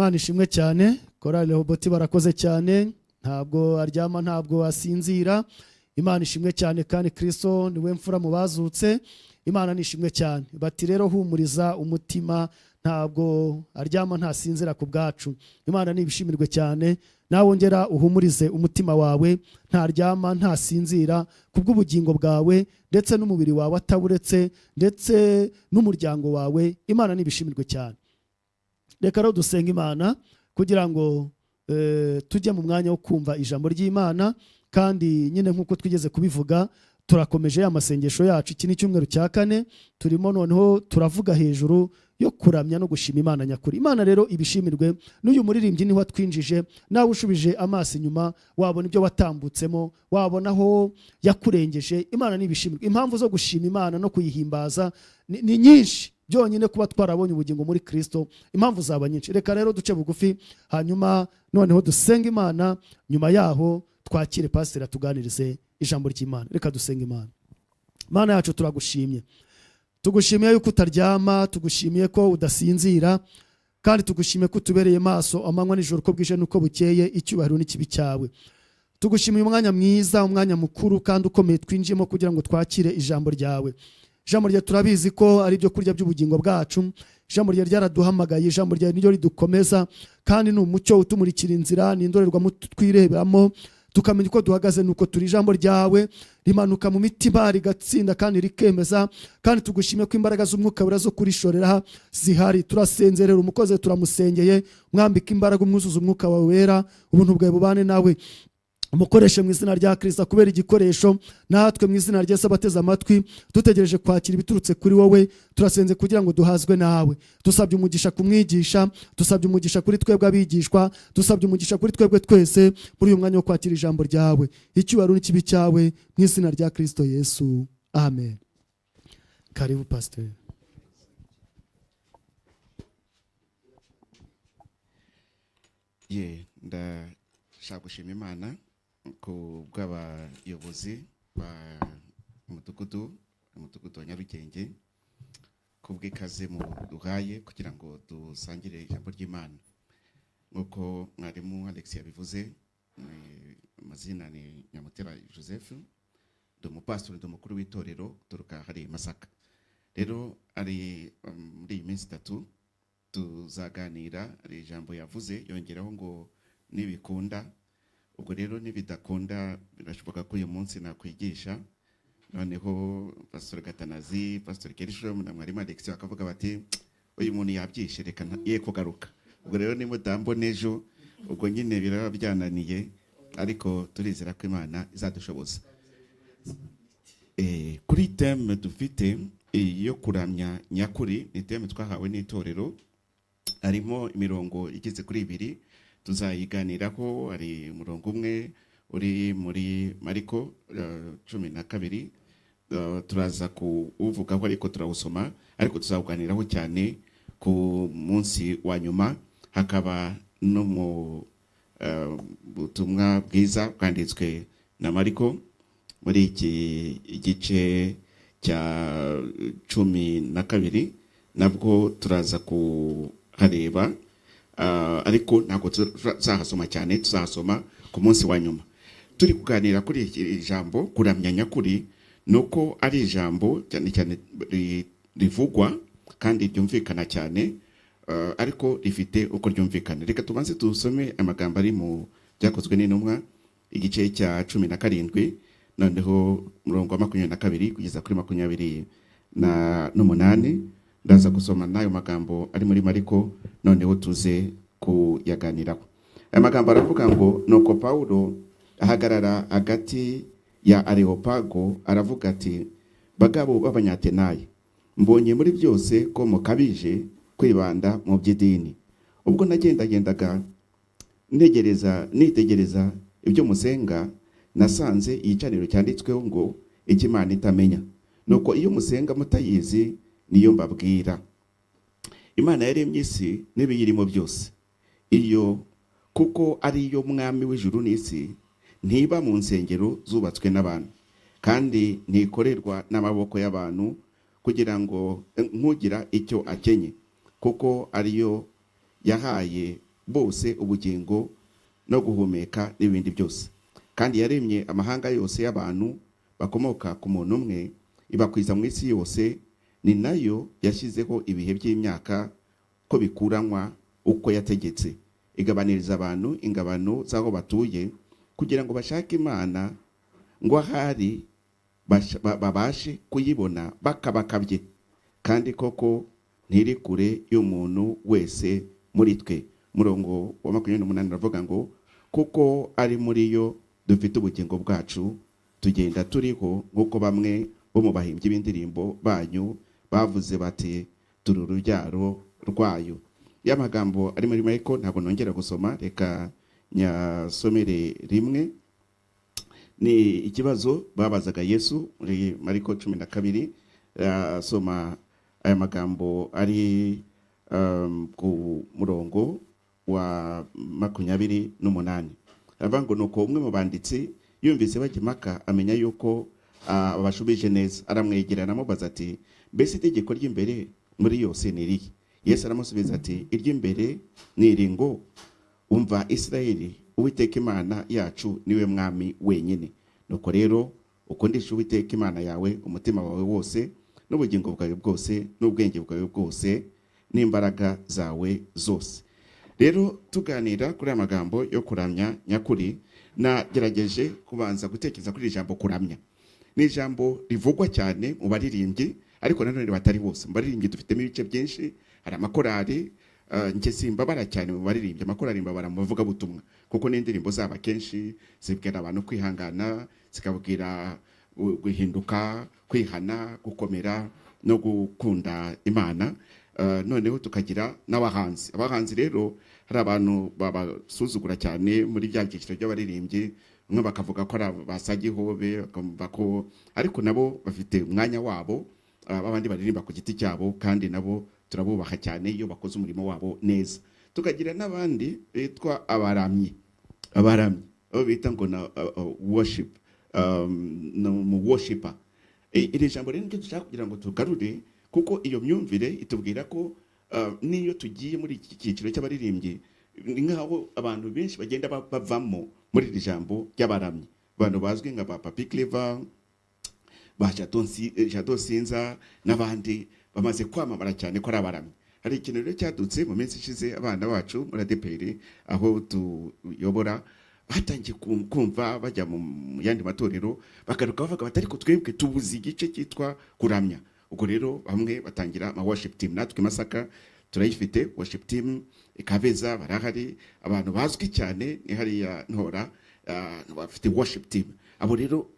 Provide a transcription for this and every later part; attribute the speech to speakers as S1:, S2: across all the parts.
S1: Imana ishimwe cyane. Korali Rehoboti barakoze cyane. Ntabwo aryama, ntabwo asinzira. Imana ishimwe cyane, kandi Kristo niwe mfura mu bazutse. Imana nishimwe cyane. Bati rero humuriza umutima, ntabwo aryama, ntasinzira ku bwacu. Imana nibishimirwe cyane. Nawe wongera uhumurize umutima wawe, ntaryama, ntasinzira ku bw'ubugingo bwawe ndetse n'umubiri wawe ataburetse, ndetse n'umuryango wawe. Imana nibishimirwe cyane. Reka rero dusenga Imana kugira ngo tujye mu mwanya wo kumva ijambo ry'Imana. Kandi nyine nk'uko twigeze kubivuga, turakomeje ya masengesho yacu. Iki ni icyumweru cya kane turimo, noneho turavuga hejuru yo kuramya no gushima Imana nyakuri. Imana rero ibishimirwe. N'uyu muririmbyi niho atwinjije. Nawe ushubije amaso inyuma wabona ibyo watambutsemo, wabona aho yakurengeje. Imana nibishimirwe. Impamvu zo gushima Imana no kuyihimbaza ni nyinshi. Byonyine kuba twarabonye ubugingo muri Kristo, impamvu zaba nyinshi. Reka rero duce bugufi, hanyuma noneho dusenge Imana, nyuma yaho twakire pasiteri atuganirize ijambo ry'Imana. Reka dusenge Imana. Mana yacu, turagushimye. Tugushimiye yuko utaryama, tugushimiye ko udasinzira, kandi tugushimiye ko utubereye maso amanywa nijoro, uko bwije n'uko bukeye. Icyubahiro n'ikibi cyawe. Tugushimiye umwanya mwiza, umwanya mukuru kandi ukomeye twinjiyemo kugira ngo twakire ijambo ryawe. Ijambo ryawe turabizi ko ari ibyo kurya by'ubugingo bwacu. Ijambo ryawe ryaraduhamagaye, ijambo ryawe niryo ridukomeza, kandi ni umucyo utumurikira inzira, ni indorerwamo twireberamo tukamenya uko duhagaze nuko turi. Ijambo ryawe rimanuka mu mitima rigatsinda kandi rikemeza, kandi tugushime ko imbaraga z'Umwuka Wera zo kurishorera zihari. Turasenzerera umukozi, turamusengeye, mwambika imbaraga, umwuzuza Umwuka wawe Wera. Ubuntu bwawe bubane nawe, umukoreshe mu izina rya Kirisita kubera igikoresho. Natwe mu izina rya Yesu, abateze amatwi dutegereje kwakira ibiturutse kuri wowe, turasenze kugira ngo duhazwe nawe. Dusabye umugisha kumwigisha, dusabye umugisha kuri twebwe abigishwa, dusabye umugisha kuri twebwe twese muri uyu mwanya wo kwakira ijambo ryawe. Icyubahiro n'ikibi cyawe mu izina rya Kirisito Yesu, amen. Karibu, pasiteri.
S2: Ye, ndashaka gushima Imana ku bw'abayobozi ba umudugudu wa Nyarugenge, ku bw'ikaze muduhaye kugira ngo dusangire ijambo ry'Imana. Nk'uko mwarimu Alex yabivuze, amazina ni Nyamutera Joseph, ndi umupasitori, ndi umukuru w'itorero uturuka hari Masaka. Rero ari muri iyi minsi 3 tuzaganira. Hari ijambo yavuze yongeraho ngo nibikunda. Ubwo rero nibidakunda, birashoboka ko uyu munsi nakwigisha, noneho Pastor Gatanazi, Pastor Gershom na mwarimu Alex bakavuga bati: "Uyu muntu yabyishe, reka ye kugaruka." Ubwo rero nimudambona ejo, ubwo nyine biraba byananiye, ariko turizera ko Imana izadushoboza. Kuri thème dufite yo kuramya nyakuri, ni thème twahawe n'itorero. Harimo imirongo igeze kuri ibiri tuzayiganiraho. Hari umurongo umwe uri muri Mariko 12, turaza kuwuvugaho, ariko turawusoma, ariko tuzawuganiraho cyane ku munsi wa nyuma. Hakaba no mu butumwa bwiza bwanditswe na Mariko muri iki gice cya 12, nabwo turaza kuhareba, ariko ntabwo tuzahasoma cyane, tuzahasoma ku munsi wa nyuma. Turi kuganira kuri iri jambo kuramya nyakuri, ni uko ari ijambo cyane cyane rivugwa kandi ryumvikana cyane, ariko rifite uko ryumvikana. Reka tubanze dusome amagambo ari mu Byakozwe n'Intumwa, igice cya 17, noneho umurongo wa 22 kugeza kuri 28. Ndaza gusoma n'ayo magambo ari muri Mariko, noneho tuze kuyaganiraho. Aya magambo aravuga ngo: "Nuko Pawulo ahagarara hagati ya Areopago, aravuga ati: 'Bagabo b'Abanyatenayi, mbonye muri byose ko mukabije kwibanda mu by'idini. Ubwo nagendagendaga ntegereza nitegereza ibyo musenga, nasanze igicaniro cyanditsweho ngo icyo Imana itamenya. Nuko iyo musenga mutayizi niyo mbabwira. Imana yaremye isi n'ibiyirimo byose, iyo kuko ari yo mwami w'ijuru n'isi, ntiba mu nsengero zubatswe n'abantu, kandi ntikorerwa n'amaboko y'abantu kugira ngo nk'ugira icyo akenye, kuko ariyo yahaye bose ubugingo no guhumeka n'ibindi byose. Kandi yaremye amahanga yose y'abantu bakomoka ku muntu umwe, ibakwiza mu isi yose. Ni nayo yashyizeho ibihe by'imyaka ko bikuranwa uko yategetse, igabaniriza abantu ingabano z'aho batuye, kugira ngo bashake Imana, ngo ahari babashe kuyibona bakabakabye. Kandi koko ntiri kure y'umuntu wese muri twe. Umurongo wa 28 uravuga ngo: "Kuko ari muri yo dufite ubugingo bwacu, tugenda turiho, nk'uko bamwe bo mu bahimbyi b'indirimbo banyu bavuze bati: 'Turi urubyaro rwayo.'" Ya magambo ari muri Mariko ntabwo nongera gusoma, reka nyasomere rimwe. Ni ikibazo babazaga Yesu muri Mariko 12. Asoma aya magambo ari ku murongo wa 28, aravuga ngo: "Nuko umwe mu banditsi yumvise bajya impaka, amenya yuko babashubije neza, aramwegera, aramubaza ati: 'Mbese itegeko ry'imbere muri yose ni irihe?' Yesu aramusubiza ati: 'Iry'imbere ni iri ngo: Umva Isirayeli, Uwiteka Imana yacu niwe Mwami wenyine. Nuko rero ukundisha Uwiteka Imana yawe umutima wawe wose, n'ubugingo bwawe bwose, n'ubwenge bwawe bwose, n'imbaraga zawe zose.'" Rero tuganira kuri aya magambo yo kuramya nyakuri, nagerageje kubanza gutekereza kuri iri jambo kuramya. Ni ijambo rivugwa cyane mu baririmbyi, ariko nanone batari bose. Mu baririmbyi dufitemo ibice byinshi. Hari amakorari. Njye simbabara cyane mu baririmbyi amakorari, mbabara mu bavugabutumwa, kuko n'indirimbo zabo akenshi zibwira abantu kwihangana, zikabwira guhinduka, kwihana, gukomera no gukunda Imana. Noneho tukagira n'abahanzi. Abahanzi rero hari abantu babasuzugura cyane muri bya byiciro by'abaririmbyi, bamwe bakavuga ko ari abasagihobe, bakumva ko, ariko nabo bafite umwanya wabo, babandi baririmba ku giti cyabo, kandi nabo turabubaha cyane iyo bakoze umurimo wabo neza. Tukagira n'abandi bitwa abaramyi, abaramyi abo bita ngo na worship, no, mu worshiper. Iri jambo rero niryo dushaka kugira ngo tugarure, kuko iyo myumvire itubwira ko n'iyo tugiye muri iki cyiciro cy'abaririmbyi, ni nk'aho abantu benshi bagenda bavamo muri iri jambo ry'abaramyi, abantu bazwi nka ba Papi Clever, ba Jado Sinza n'abandi bamaze kwamamara cyane ko ari abaramyi. Hari ikintu rero cyadutse mu minsi ishize, abana bacu muri ADEPR aho tuyobora batangiye kumva bajya mu yandi matorero, bagaruka bavuga bati: "Ariko twebwe tubuze igice cyitwa kuramya." Ubwo rero bamwe batangira ama worship team. Natwe i Masaka turayifite worship team, Ikabeza barahari, abantu bazwi cyane ni hariya Ntora, bafite worship team. Abo rero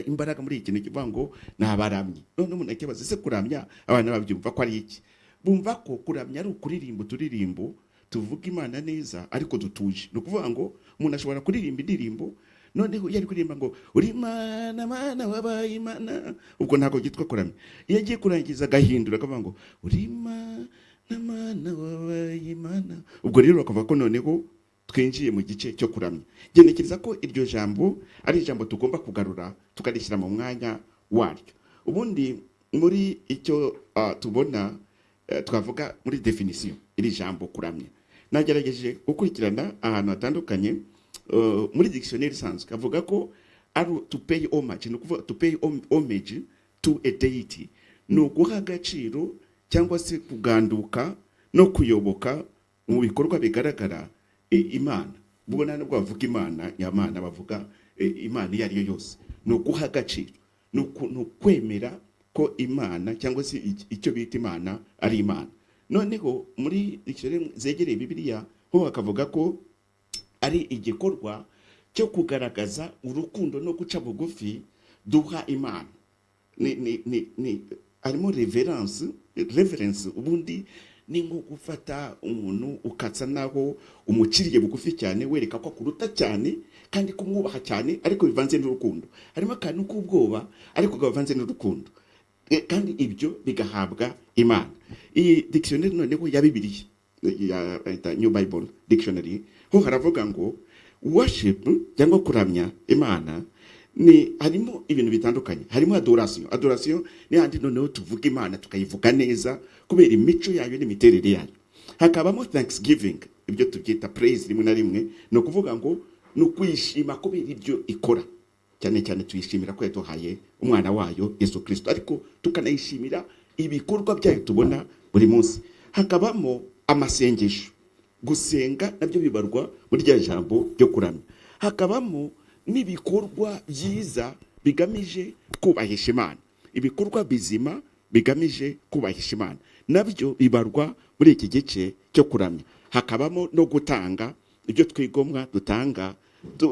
S2: imbaraga muri iki kintu kivuga ngo ni abaramyi. None umuntu akibaza: ese kuramya abantu babyumva ko ari iki? Bumva ko kuramya ari ukuririmba uturirimbo tuvuga Imana neza ariko dutuje. Ni ukuvuga ngo umuntu ashobora kuririmba indirimbo, noneho iyo ari kuririmba ngo: "Uri Imana, Mana, wabaye Imana," ubwo ntabwo byitwa kuramya. Iyo agiye kurangiza agahindura akavuga ngo: "Uri Imana, Mana, wabaye Imana," ubwo rero bakavuga ko noneho twinjiye mu gice cyo kuramya. Ngenekereza ko iryo jambo ari ijambo tugomba kugarura, tukarishyira mu mwanya waryo. Ubundi muri icyo tubona, twavuga muri definition iri jambo kuramya, nagerageje gukurikirana ahantu hatandukanye, muri dictionnaire isanzwe avuga ko ari to pay homage. Ni ukuvuga to pay homage to a deity, ni uguha agaciro cyangwa se kuganduka no kuyoboka mu bikorwa bigaragara Imana. Ubwo nta nubwo bavuga Imana nyamana, bavuga Imana iyo ari yo yose. Ni uguha agaciro, ni ukwemera ko Imana cyangwa se icyo bita Imana ari Imana. Noneho muri dictionnaire zegereye Bibiliya ho bakavuga ko ari igikorwa cyo kugaragaza urukundo no guca bugufi duha Imana. Ni harimo reverence. Reverence ubundi ni nko gufata umuntu ukatsa naho umuciriye bugufi cyane, wereka ko akuruta cyane kandi kumwubaha cyane, ariko bivanze n'urukundo. Harimo akantu k'ubwoba ariko kavanze n'urukundo. Kandi ibyo bigahabwa Imana. Iyi dictionnaire noneho ya Bibiliya ya bayita New Bible Dictionary, ho haravuga ngo worship cyangwa kuramya Imana ni harimo ibintu bitandukanye. Harimo adoration. Adoration ni handi noneho tuvuga Imana, tukayivuga neza kubera imico yayo n'imiterere yayo. Hakabamo thanksgiving. Ibyo tubyita praise rimwe na rimwe, ni ukuvuga ngo ni ukwishima kubera ibyo ikora. Cyane cyane tuyishimira ko yaduhaye umwana wayo Yesu Kirisito, ariko tukanayishimira ibikorwa byayo tubona buri munsi. Hakabamo amasengesho, gusenga nabyo bibarwa muri rya jambo ryo kuramya. Hakabamo n'ibikorwa byiza bigamije kubahisha Imana, ibikorwa bizima bigamije kubahisha Imana nabyo bibarwa muri iki gice cyo kuramya. Hakabamo no gutanga ibyo twigomwa, dutanga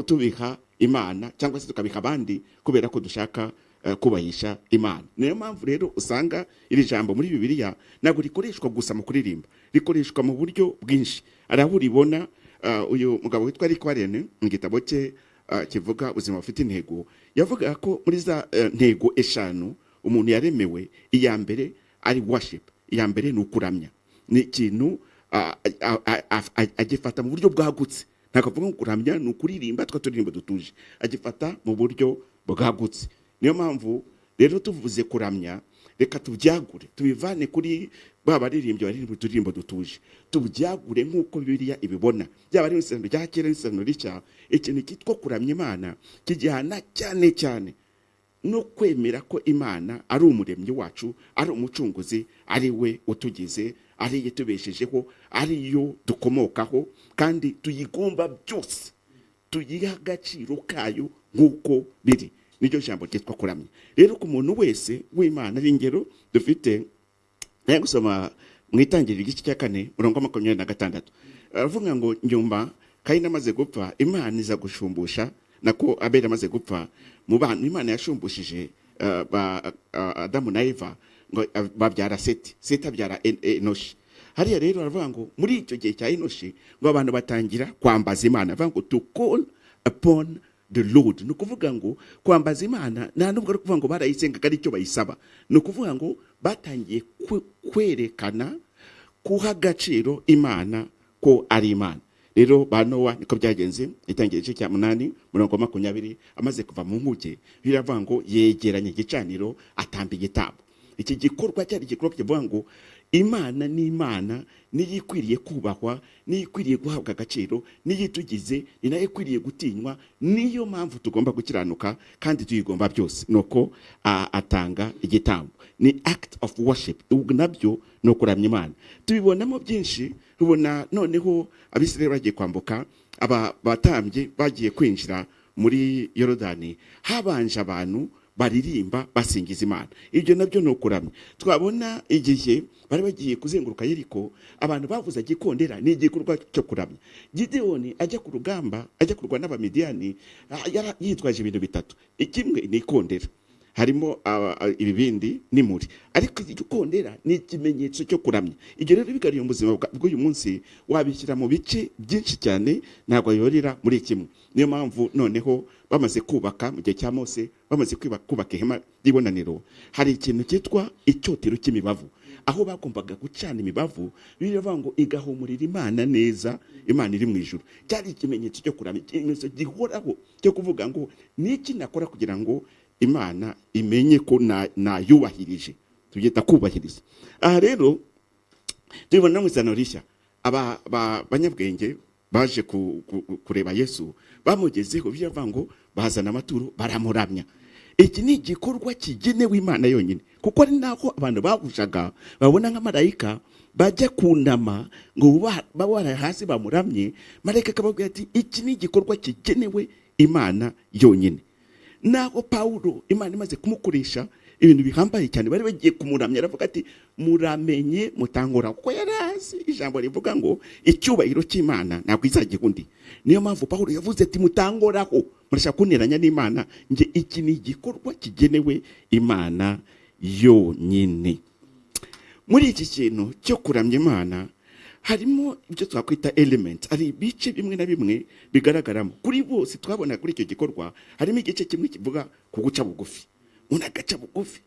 S2: tubiha Imana cyangwa se tukabiha abandi kubera ko dushaka kubahisha Imana. Niyo mpamvu rero usanga iri jambo muri Bibiliya ntabwo rikoreshwa gusa mu kuririmba, rikoreshwa mu buryo bwinshi. Hari aho uribona, uyu mugabo witwa Rick Warren mu gitabo cye kivuga ubuzima bufite intego, yavuga ko muri za ntego eshanu umuntu yaremewe, iya mbere ari worship, iya mbere ni ukuramya. Ni ikintu agifata mu buryo bwagutse. Ntabwo avuga ngo kuramya ni ukuririmba twa turirimbo dutuje, agifata mu buryo bwagutse. Niyo mpamvu rero tuvuze kuramya, reka tubyagure, tubivane kuri ba baririmbyi baririmba uturirimbo dutuje, tubyagure nk'uko Bibiliya ibibona, byaba ari mu isezerano rya kera n'isezerano rishya. Ikintu cyitwa kuramya Imana kijyana cyane cyane no kwemera ko Imana ari umuremyi wacu, ari umucunguzi, ari we utugize, ari yo itubeshejeho, ari yo dukomokaho, kandi tuyigomba byose, tuyiha agaciro kayo nk'uko biri. Niryo jambo ryitwa kuramya. Rero ku muntu wese w'Imana, ari ingero dufite. Nari gusoma mu Itangiriro igice cya 4, murongo wa 26. Aravuga ngo nyuma Kayini amaze gupfa, Imana iza gushumbusha, nako Abeli amaze gupfa, mu bantu Imana yashumbushije Adamu na Eva ngo babyara Seti, Seti abyara Enoshi. Hariya rero aravuga ngo muri icyo gihe cya Enoshi ngo abantu batangira kwambaza Imana. Avuga ngo to call upon the Lord, ni ukuvuga ngo kwambaza Imana nta nubwo ari ukuvuga ngo barayisengaga, ari icyo bayisaba. Ni ukuvuga ngo batangiye kwerekana kuha agaciro Imana ko ari Imana. Rero ba Nowa niko byagenze. Itangira igice cya 8, murongo wa 20, amaze kuva mu nkuge, biravuga ngo yegeranya igicaniro, atamba igitambo. Iki gikorwa cyari igikorwa kivuga ngo Imana ni Imana, niyo ikwiriye kubahwa, niyo ikwiriye guhabwa agaciro, niyo itugize, ni nayo ikwiriye gutinywa, niyo mpamvu tugomba gukiranuka kandi tuyigomba byose. Nuko atanga igitambo, ni act of worship. Ubwo nabyo ni ukuramya Imana. Tubibonamo byinshi. Tubona noneho Abisirayeli bagiye kwambuka, aba batambyi bagiye kwinjira muri Yorodani, habanje abantu baririmba basingiza Imana. Ibyo nabyo ni ukuramya. Twabona igihe bari bagiye kuzenguruka Yeriko, abantu bavuze igikondera, ni igikorwa cyo kuramya. Gideyoni ajya ku rugamba, ajya kurwana n'Abamidiyani, yitwaje ibintu bitatu. Ikimwe ni ikondera, harimo ibibindi n'imuri, ariko igikondera ni ikimenyetso cyo kuramya. Ibyo rero bigaruye mu buzima bw'uyu munsi, wabishyira mu bice byinshi cyane, ntabwo wabiborera muri kimwe. Niyo mpamvu noneho bamaze kubaka mu gihe cya Mose, bamaze kubaka ihema ry'ibonaniro, hari ikintu cyitwa icyotero cy'imibavu, aho bagombaga gucana imibavu. Biravuga ngo igahumurira Imana neza, Imana iri mu ijuru. Cyari ikimenyetso cyo kuramya, ikimenyetso gihoraho cyo kuvuga ngo niki nakora kugira ngo Imana imenye ko nayubahirije. Tubyita kubahiriza. Aha rero tubibona mu Isezerano Rishya, aba banyabwenge baje kureba Yesu, bamugezeho, biravuga ngo bazana amaturo, baramuramya. Iki ni igikorwa kigenewe Imana yonyine, kuko ari naho abantu bahushaga babona nka marayika bajya kunama ngo babe hasi bamuramye. Marayika akababwira ati iki ni igikorwa kigenewe Imana yonyine. Naho Pawulo, Imana imaze kumukoresha ibintu bihambaye cyane, bari bagiye kumuramya, aravuga ati muramenye mutangora, kuko yari azi ijambo rivuga ngo icyubahiro cy'Imana ntabwo izagiha undi. Niyo mpamvu Pawulo yavuze ati mutangoraho, murashaka kunteranya n'Imana? Nge iki ni igikorwa kigenewe Imana yonyine. Muri iki kintu cyo kuramya Imana harimo ibyo twakwita element, hari ibice bimwe na bimwe bigaragaramo kuri bose. Twabona kuri icyo gikorwa harimo igice kimwe kivuga ku guca bugufi. Umuntu agaca bugufi,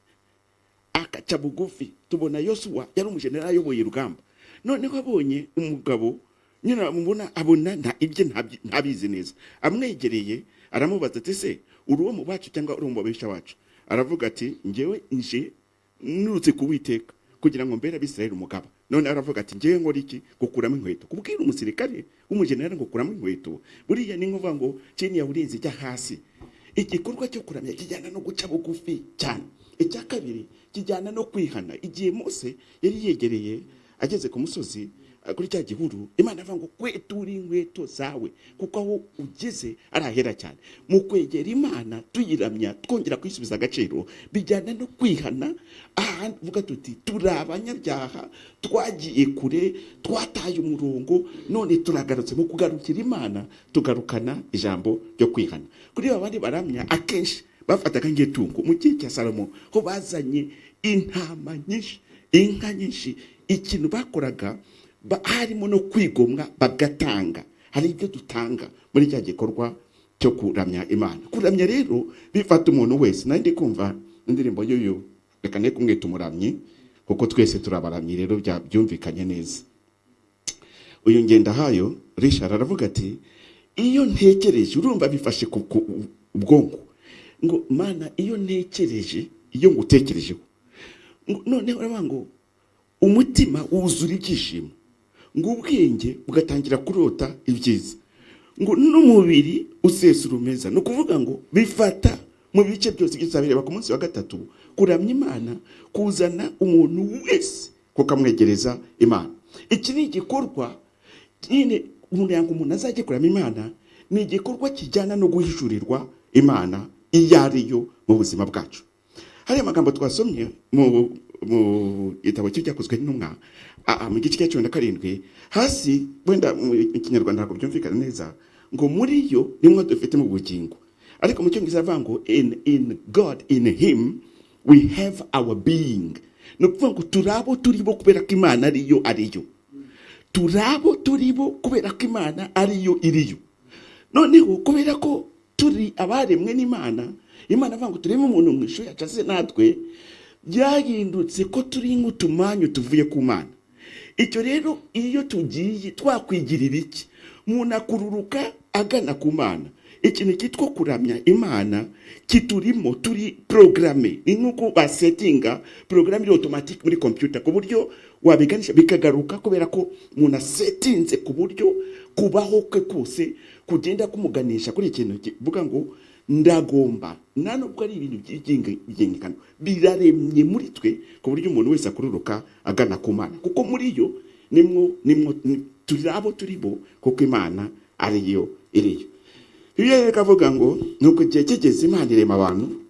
S2: agaca bugufi. Tubona Yosuwa, yari umujenerali ayoboye urugamba, noneho abonye umugabo nyine amubona, abona nta ibye ntabizi neza. Amwegereye aramubaza ati se uri uwo mu bacu cyangwa uri mu babisha wacu? Aravuga ati ngewe nje nurutse kuwiteka kugira ngo mbere Abisirayeli umugaba. None aravuga ati: "Ngewe nkora iki?" Gukuramo inkweto, kubwira umusirikare w'umujenerali ngo kuramo inkweto, buriya ni nkuvuga ngo chini ya ulinzi, ijya hasi. Igikorwa cyo kuramya kijyana no guca bugufi cyane. Icya kabiri, kijyana no kwihana. Igihe Mose yari yegereye, ageze ku musozi, kuri cya gihuru, Imana avuga ngo: "Kwetura inkweto zawe, kuko aho ugeze ari ahera cyane." Mu kwegera Imana, tuyiramya, twongera kwisubiza agaciro, bijyana no kwihana. Ahandi tuvuga tuti: "Turi abanyabyaha, twagiye kure, twataye umurongo, none turagarutse." Mu kugarukira Imana tugarukana ijambo ryo kwihana. Kuri ba bandi baramya, akenshi bafataga nk'itungo. Mu gihe cya Salomo ho bazanye intama nyinshi, inka nyinshi. Ikintu bakoraga harimo no kwigomwa, bagatanga. Hari ibyo dutanga muri cya gikorwa cyo kuramya Imana. Kuramya rero bifata umuntu wese. Nari ndi kumva indirimbo y'uyu, reka ne kumwita umuramyi, kuko twese turabaramyi. Rero byumvikanye neza. Uyu Ngendahayo Richard aravuga ati: "Iyo ntekereje," urumva bifashe ku ubwonko, ngo: "Mana, iyo ntekereje, iyo ngutekerejeho," ngo noneho uravuga ngo "umutima wuzura ibyishimo," ngo "ubwenge bugatangira kurota ibyiza," ngo "n'umubiri usesa urumeza." Ni ukuvuga ngo bifata mu bice byose. Bizabireba ku munsi wa gatatu. Kuramya Imana kuzana umuntu wese kukamwegereza Imana. Iki ni igikorwa nyine umuntu yanga umuntu azajye kuramya Imana. Ni igikorwa kijyana no guhishurirwa Imana iyo ari yo mu buzima bwacu. Hariya amagambo twasomye mu gitabo cy'Ibyakozwe n'Intumwa, mu gice cya 17 hasi, wenda mu Kinyarwanda ntabwo byumvikana neza, ngo muri yo nimwo dufite mu bugingo, ariko mu Cyongereza avuga ngo in God, in him we have our being." Ni ukuvuga ngo turi abo turi bo kubera ko Imana ariyo ariyo. Turi abo turi bo kubera ko Imana ariyo iriyo. Noneho kubera ko turi abaremwe n'Imana, Imana avuga ngo tureme umuntu mu ishusho yacu ase natwe, byahindutse ko turi nk'utumanyu tuvuye ku Mana. Icyo rero, iyo tugiye twakwigirira iki, umuntu akururuka agana ku Mana. Ikintu cyitwa kuramya Imana kiturimo, turi programmé. Ni nk'uko basetinga porogaramu iri automatique muri computer, ku buryo wabiganisha bikagaruka, kubera ko umuntu asetinze ku buryo kubaho kwe kose kugenda kumuganisha kuri ikintu kivuga ngo ndagomba. Nta nubwo ari ibintu by'ingikano, biraremye muri twe, ku buryo umuntu wese akururuka agana ku Mana, kuko muri yo nimwo turi abo turi bo, kuko Imana ariyo iriyo. Bibiliya rero ikavuga ngo nuko igihe kigeze, Imana irema abantu,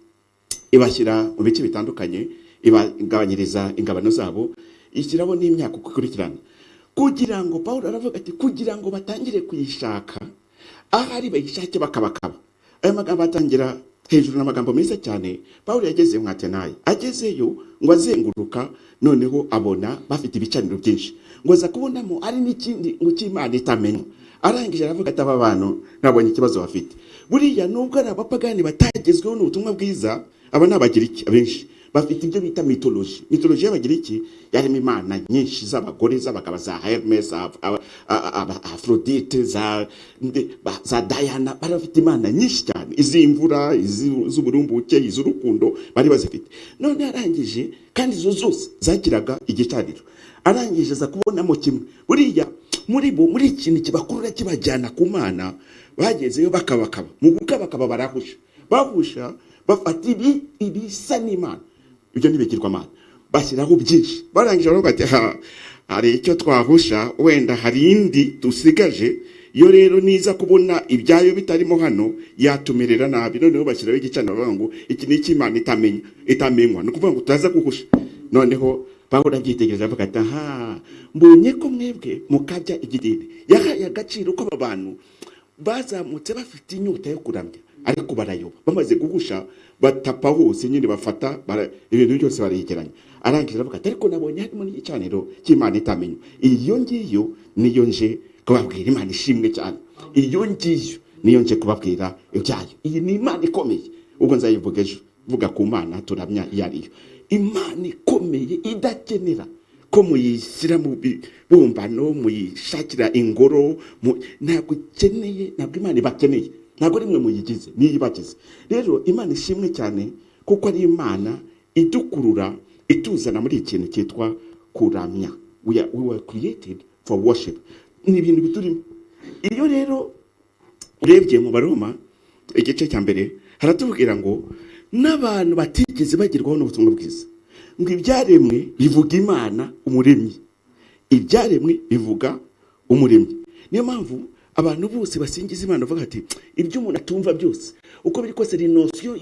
S2: ibashyira mu bice bitandukanye, ibagabanyiriza ingabano zabo, ishyiraho n'imyaka uko ikurikirana, kugira ngo, Paul aravuga ati, kugira ngo batangire kuyishaka, ahari bayishake bakabakaba. Aya magambo atangira hejuru ni amagambo meza cyane. Paul yageze mu Atenayi, agezeyo ngo azenguruka, noneho abona bafite ibicaniro byinshi, ngo aza kubonamo ari n'ikindi ngo cy'Imana itamenya. Arangije aravuga ati: "Aba bantu nabonye ikibazo bafite. Buriya nubwo ari abapagani batagezweho n'ubutumwa bwiza, aba ni Abagiriki, abenshi bafite ibyo bita mythologie." Mythologie y'Abagiriki yarimo imana nyinshi z'abagore, z'abagabo, za Hermes, Aphrodite, za Diana. Bari bafite imana nyinshi cyane, iz'imvura, iz'uburumbuke, iz'urukundo, bari bazifite. None arangije, kandi izo zose zagiraga igicaniro. Arangije aza kubonamo kimwe. Buriya muri bo, muri ikintu kibakurura kibajyana ku Mana, bagezeyo bakabakaba. Mu gukabakaba barahusha, bahusha bafata ibi ibisa n'Imana, ibyo ntibigirwamana, bashyiraho byinshi. Barangije baravuga ati: "Ha, hari icyo twahusha, wenda hari indi dusigaje. Iyo rero niza kubona ibyayo bitarimo hano, yatumerera nabi." Noneho bashyiraho igicaniro, bavuga ngo iki ni icy'Imana itamenya, itamenywa. Ni ukuvuga ngo tutaza guhusha. Noneho Pawulo abyitegereza avuga ati: "Aha mbonye ko mwebwe mukabya igidini." Yahaye agaciro ko aba bantu bazamutse bafite inyota yo kuramya, ariko barayoba. Bamaze guhusha, batapa hose nyine, bafata ibintu byose baregeranya. Arangije aravuga ati: "Ariko nabonye harimo n'igicaniro cy'Imana itamenywa. Iyo ngiyo niyo nje kubabwira." Imana ishimwe cyane. Iyo ngiyo niyo nje kubabwira ibyayo. Iyi ni Imana ikomeye. Ubwo nzayivuga ejo, vuga ku Mana turamya iyo ariyo. Imana ikomeye idakenera ko muyishyira mu bibumbano, muyishakira ingoro, ntabwo ikeneye, ntabwo Imana ibakeneye, ntabwo ari mwe muyigize, niyo ibagize. Rero Imana ishimwe cyane, kuko ari Imana idukurura, ituzana muri ikintu cyitwa kuramya. We were created for worship. Ni ibintu biturimo. Iyo rero urebye mu Baroma igice cya mbere, haratubwira ngo n'abantu batigeze bagerwaho n'ubutumwa bwiza, ngo ibyaremwe bivuga Imana umuremyi. Ibyaremwe bivuga umuremyi. Niyo mpamvu abantu bose basingiza Imana bavuga ati ibyo umuntu atumva byose, uko biri kose ni notion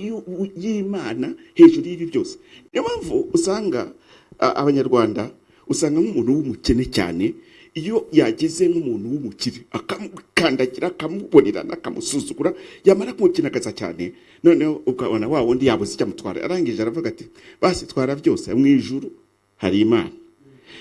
S2: y'Imana hejuru y'ibi byose. Niyo mpamvu usanga Abanyarwanda, usanga nk'umuntu w'umukene cyane, iyo yageze nk'umuntu w'umukire akamukandagira, akamubonerana, akamusuzugura, yamara kumukinagaza cyane, noneho ukabona wa wundi yabuze icyo amutwara, arangije aravuga ati: "Basi twara byose, mu ijuru hari Imana."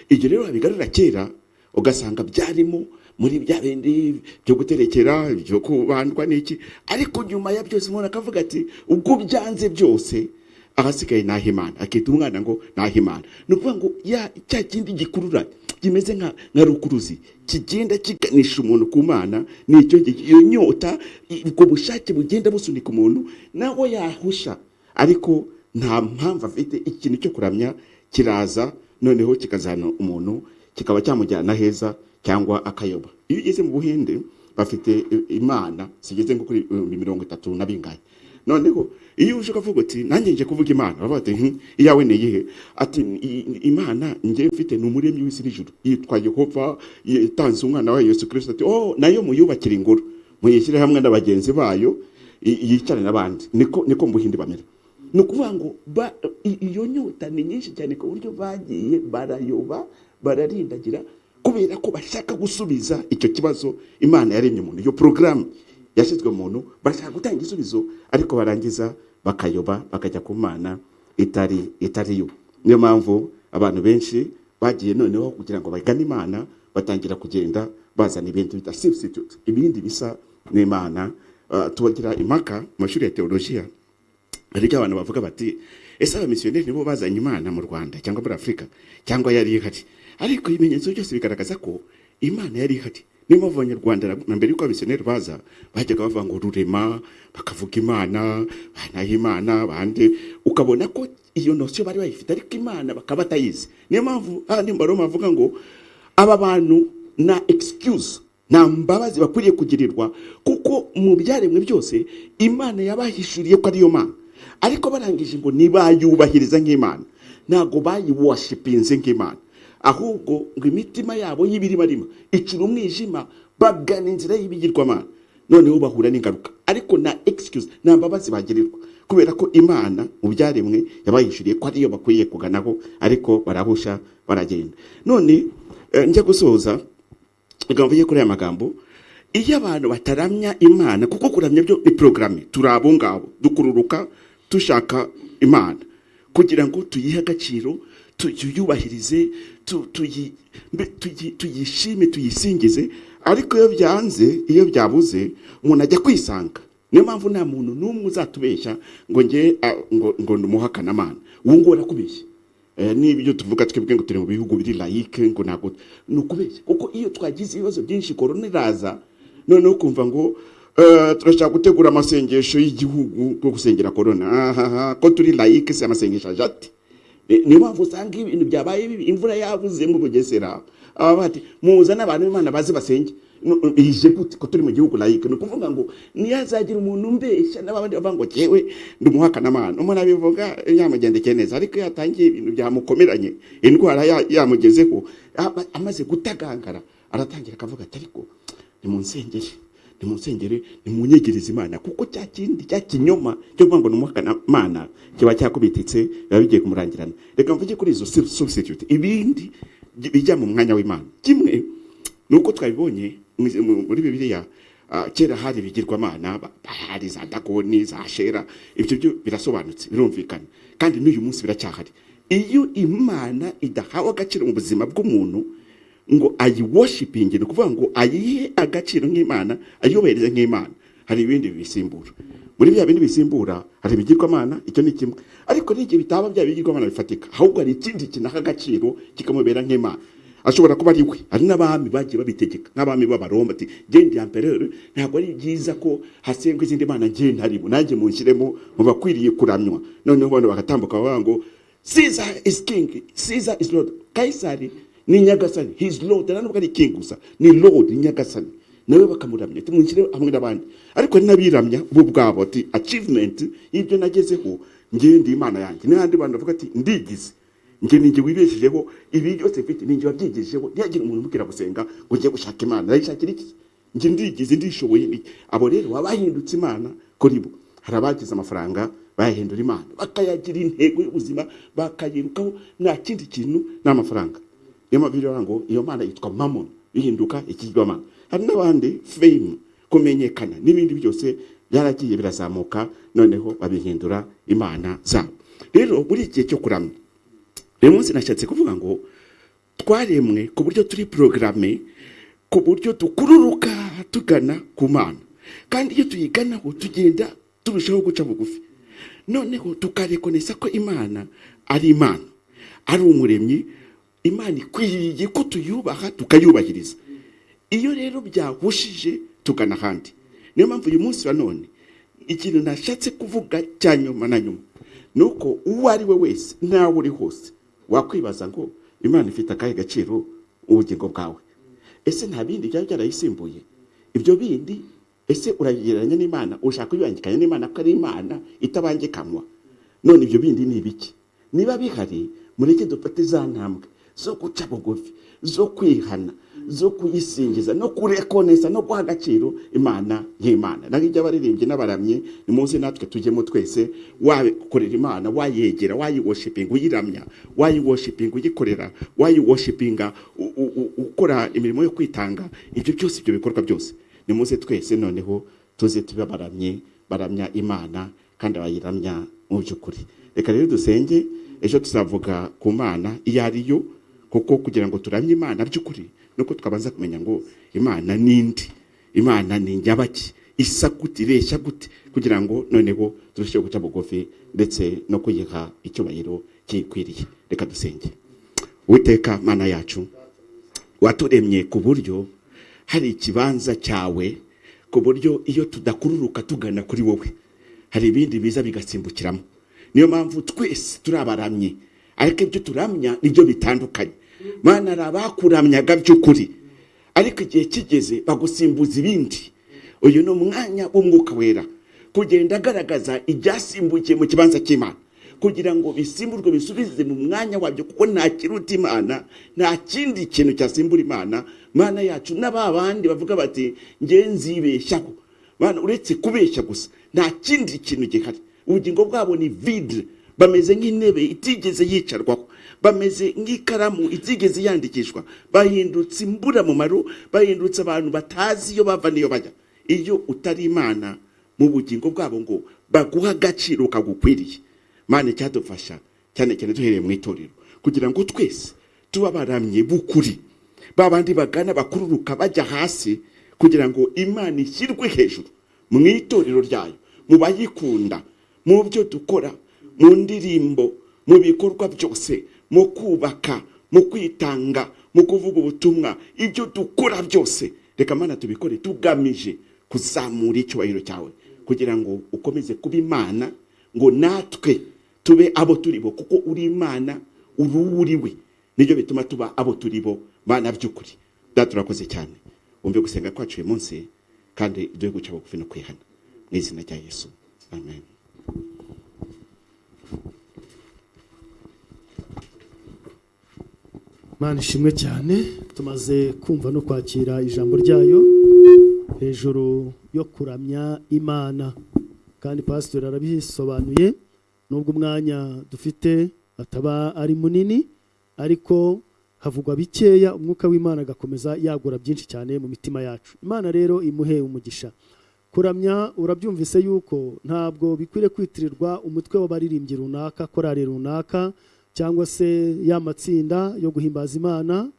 S2: Ibyo rero babigarura kera, ugasanga byarimo muri bya bindi byo guterekera, byo kubandwa n'iki. Ariko nyuma ya byose umuntu akavuga ati ubwo byanze byose, ahasigaye naho Imana, akita umwana ngo naho Imana. Ni ukuvuga ngo ya cya kindi gikurura kimeze nka rukuruzi kigenda kiganisha umuntu ku Mana, ni icyo ngicyo. Iyo nyota, ubwo bushake bugenda busunika umuntu, nawe yahusha ariko nta mpamvu afite, ikintu cyo kuramya kiraza, noneho kikazana umuntu, kikaba cyamujyana heza cyangwa akayoba. Iyo ugeze mu Buhinde, bafite imana zigeze nko kuri 30,000 na bingahe. Noneho iyo uje ukavuga uti nanjye nje kuvuga Imana, baravuga bati: Iyawe ni iyihe?" Ati: "Imana njye mfite ni umuremyi w'isi n'ijuru, yitwa Yehova, yatanze umwana wayo Yesu Kirisito." Ati: "Oh, nayo muyubakire ingoro, muyishyire hamwe na bagenzi bayo, yicarane n'abandi." Niko mu Buhinde bamera. Ni ukuvuga ngo iyo nyota ni nyinshi cyane, ku buryo bagiye barayoba, bararindagira, kubera ko bashaka gusubiza icyo kibazo Imana yaremye umuntu. Iyo porogaramu yashyizwe mu muntu, bashaka gutanga igisubizo, ariko barangiza bakayoba, bakajya ku mana itari yo. Niyo mpamvu abantu benshi bagiye noneho kugira ngo bagane Imana, batangira kugenda bazana ibintu bita substitute, ibindi bisa n'Imana. Tubagira impaka mu mashuri ya teolojiya. Hari ibyo abantu bavuga bati: "Ese abamisiyoneri nibo bazanye Imana mu Rwanda cyangwa muri Afurika, cyangwa yari ihari?" Ariko ibimenyetso byose bigaragaza ko Imana yari ihari. Niyo mpamvu Abanyarwanda na mbere y'uko abamisiyoneri baza bajyaga bavuga ngo Rurema, bakavuga Imana banaha Imana bande, ukabona ko iyo notion bari bayifite, ariko Imana bakaba batayizi. Niyo mpamvu handi mu Baroma bavuga ngo aba bantu na excuse, nta mbabazi bakwiriye kugirirwa, kuko mu byaremwe byose Imana yabahishuriye ko ariyo Mana, ariko barangije ngo ntibayubahiriza nk'Imana, ntabwo bayiworshipinze nk'Imana, ahubwo ngo imitima yabo y'ibirimarima icura umwijima, bagana inzira y'ibigirwamana, noneho bahura n'ingaruka. Ariko nta excuse, nta mbabazi bagirirwa, kubera ko Imana mu byaremwe yabayishuriye ko ariyo bakwiye kuganaho, ariko barahusha, baragenda. None njya gusoza, reka mvuge kuri aya magambo: iyo abantu bataramya Imana, kuko kuramya byo ni porogaramu, turi abo ngabo dukururuka dushaka Imana kugira ngo tuyihe agaciro, tuyubahirize, tuyishime, tuyisingize. Ariko iyo byanze, iyo byabuze, umuntu ajya kwisanga. Niyo mpamvu nta muntu n'umwe uzatubeshya ngo nge ngo ndumuhakanamana. Uwo nguwo arakubeshya. N'ibyo tuvuga twebwe ngo turi mu bihugu biri laïque, ngo ntabwo, ni ukubeshya, kuko iyo twagize ibibazo byinshi, korona iraza, noneho ukumva ngo turashaka gutegura amasengesho y'igihugu bwo gusengera korona. Ahaha, ko turi laïque se, amasengesho aje ate? Niyo mpamvu usanga ibintu byabaye bibi, imvura yabuze mu Bugesera, aba bati: "Muzane abantu b'Imana baze basenge." Ije gute ko turi mu gihugu laïque? Ni ukuvuga ngo niyazagira umuntu umbeshya n'abandi bavuga ngo jyewe ndi umuhakanamana. Umuntu abivuga yamugendekeye neza, ariko iyo yatangiye ibintu byamukomeranye, indwara yamugezeho, amaze gutagangara, aratangira akavuga ati: "Ariko nimunsengere, nimunsengere, nimunyegereze Imana," kuko cya kindi, cya kinyoma cyo kuvuga ngo ni umuhakanamana kiba cyakubititse, biba bigiye kumurangirana. Reka mvuge kuri izo substitute, ibindi bijya mu mwanya w'Imana. Kimwe ni uko twabibonye muri Bibiliya, kera hari ibigirwamana, hari za Dagoni, za Shera. Ibyo byo birasobanutse, birumvikana, kandi n'uyu munsi biracyahari. Iyo Imana idahawe agaciro mu buzima bw'umuntu ngo ayiworshipinge, ni ukuvuga ngo ayihe agaciro nk'Imana, ayubahirize nk'Imana, hari ibindi bisimbura. Muri bya bindi bisimbura hari ibigirwamana, icyo ni kimwe. Ariko n'igihe bitaba bya bigirwamana bifatika, ahubwo hari ikindi kinaha agaciro kikamubera nk'Imana, ashobora kuba ari we. Hari n'abami bagiye babitegeka, nk'abami b'Abaroma, ati: "Genda empereur, ntabwo ari byiza ko hasengwa izindi mana njye ntarimo, nanjye munshyiremo mu bakwiriye kuramywa." Noneho bano bagatambuka bavuga ngo: "Caesar is king, Caesar is lord." Kayisari Ni Nyagasani, he's Lord. Ntabwo ari king gusa, ni Lord, ni Nyagasani, nawe bakamuramya, tumushyire hamwe n'abandi. Ariko hari n'abiramya bo ubwabo, ati achievement y'ibyo nagezeho, ngewe ndi Imana yanjye. N'ahandi bantu bavuga ati ndigize njye, ni njye wibeshejeho, ibi byose mfite ni njye wabyigejeho, ntihagire umuntu umubwira gusenga ngo njye gushaka Imana. Ndayishakira iki? Njye ndigize, ndishoboye. Abo rero baba bahindutse Imana kuri bo. Hari abagize amafaranga bayahindura Imana, bakayagira intego y'ubuzima, bakayirukaho, nta kindi kintu ni amafaranga. Niyo mpamvu rero ngo iyo mana yitwa Mamoni, bihinduka ikigirwamana. Hari n'abandi fame, kumenyekana n'ibindi byose byaragiye birazamuka, noneho babihindura imana zabo. Rero muri iki gihe cyo kuramya uyu munsi, nashatse kuvuga ngo twaremwe ku buryo turi programmé, ku buryo dukururuka tugana ku Mana, kandi iyo tuyiganaho tugenda turushaho guca bugufi, noneho tukarekonesa ko Imana ari Imana, ari umuremyi. Imana ikwiriye ko tuyubaha, tukayubahiriza. Iyo rero byahushije, tugana ahandi. Niyo mpamvu uyu munsi wa none ikintu nashatse kuvuga cya nyuma na nyuma ni uko uwo ari we wese, nawe uri hose, wakwibaza ngo Imana ifite akahe gaciro ubugingo bwawe? Ese nta bindi byaba byarayisimbuye? Ibyo bindi ese urabigereranya n'Imana? Ushaka kubibangikanya n'Imana, ko ari Imana itabangikanywa? None ibyo bindi ni ibiki? Niba bihari, mureke dufate za ntambwe zo guca bugufi, zo kwihana, zo kuyisingiza no kurekonesa no guha agaciro Imana y'Imana. Naho ibyo abaririmbyi n'abaramyi, nimuze natwe tujyemo twese. Wakorera Imana, wayegera, wayiworshipinga uyiramya, wayiworshipinga uyikorera, wayiworshipinga ukora imirimo yo kwitanga, ibyo byose, ibyo bikorwa byose, nimuze twese noneho tuze tube abaramyi baramya Imana kandi abayiramya mu by'ukuri. Reka rero dusenge. Ejo tuzavuga ku Mana iyo ari yo, kuko kugira ngo turamye Imana by'ukuri nuko twabanza kumenya ngo Imana nindi, Imana ni nyabaki, isa gute, ireshya gute, kugira ngo noneho turusheho guca bugufi ndetse no kuyiha icyubahiro kiyikwiriye. Reka dusenge. Uwiteka Mana yacu, waturemye ku buryo hari ikibanza cyawe, ku buryo iyo tudakururuka tugana kuri wowe, hari ibindi biza bigasimbukiramo. Niyo mpamvu twese turi abaramyi, ariko ibyo turamya nibyo bitandukanye. Mana, hari abakuramyaga by'ukuri, ariko igihe kigeze bagusimbuza ibindi. Uyu ni umwanya w'Umwuka Wera kugenda agaragaza ibyasimbukiye mu kibanza cy'Imana, kugira ngo bisimburwe, bisubize mu mwanya wabyo, kuko nta kiruta Imana, nta kindi kintu cyasimbura Imana, Mana yacu. N'aba bandi bavuga bati nge nzibeshyaho, Mana, uretse kubeshya gusa nta kindi kintu gihari. Ubugingo bwabo ni vide, bameze nk'intebe itigeze yicarwaho, bameze nk'ikaramu itigeze yandikishwa, bahindutse imburamumaro, bahindutse abantu batazi iyo bava n'iyo bajya. Iyo utari Imana mu bugingo bwabo ngo baguhe agaciro kagukwiriye. Mana, icyadufasha cyane cyane duhereye mu itorero, kugira ngo twese tuba baramye b'ukuri, ba bandi bagana, bakururuka bajya hasi kugira ngo Imana ishyirwe hejuru mu itorero ryayo, mu bayikunda, mu byo dukora, mu ndirimbo, mu bikorwa byose, mu kubaka, mu kwitanga, mu kuvuga ubutumwa, ibyo dukora byose, reka Mana tubikore tugamije kuzamura icyubahiro cyawe, kugira ngo ukomeze kuba Imana, ngo natwe tube abo turi bo, kuko uri Imana, uri uwo uri we, nibyo bituma tuba abo turi bo. Mana by'ukuri, Data, turakoze cyane. Wumve gusenga kwacu uyu munsi kandi duhe guca bugufi no kwihana, mu izina rya Yesu, amen.
S1: Imana ishimwe cyane. Tumaze kumva no kwakira ijambo ryayo hejuru yo kuramya Imana, kandi pasitori arabisobanuye. Nubwo umwanya dufite ataba ari munini, ariko havugwa bikeya, Umwuka w'Imana agakomeza yagura byinshi cyane mu mitima yacu. Imana rero imuhe umugisha. Kuramya, urabyumvise yuko ntabwo bikwiriye kwitirirwa umutwe w'abaririmbyi runaka, korali runaka, cyangwa se ya matsinda yo guhimbaza Imana,